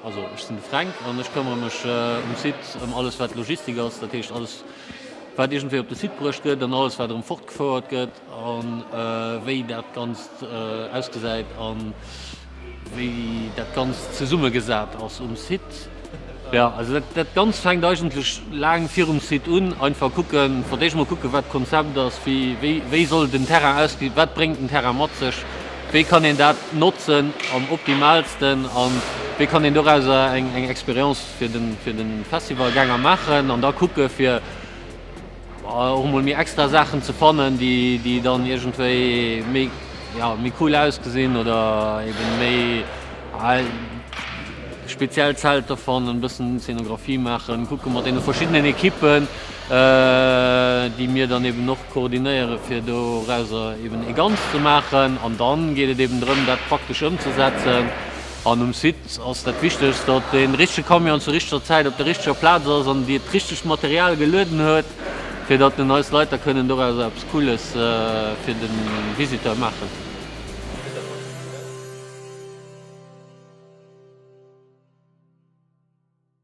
Also ech sinn de Fränk an ech këmmere mech um Site ëm alles wat Logistik ass, dat heescht alles wat iergendwéi op de Site bruecht gëtt an alles wat erëm fortgefouert gëtt an wéi dat Ganzt ausgesäit an wéi dat Ganzt zesummegesat ass um Site. Jo, also dat dat Ganzt fänkt eigentlech laang virum Site un. Einfach kucken, fir d'éischt mol kucken, wat d'Konzept ass, wéi wéi wéi soll den Terrain ausgesinn, wat bréngt den Terrain mat sech, wéi kann een dat notzen am optimaalsten an wéi kann een dorauser eng eng Expérience fir den fir den Festivalgänger maachen an da kucke fir och emol méi extra Saachen ze fannen, déi déi dann iergendwéi méi ja méi cool ausgesinn oder eben méi speziell Zelter fannen, e bëssen Zeenografie maachen, kucke mat deene verschiddenen Ekippen, déi mir dann eben och koordinéiere fir dorauser eben ee Ganzt ze maachen. An dann geet et eben drëm, dat praktesch ëmzesetzen. An um Site ass dat Wichtegst, datt dee richtege Camion zur richteger Zäit op der richteger Plaz ass an dat richtegt Material gelueden huet, fir datt eis Leit da kënnen dorauser eppes Cooles fir de Visiteur maachen.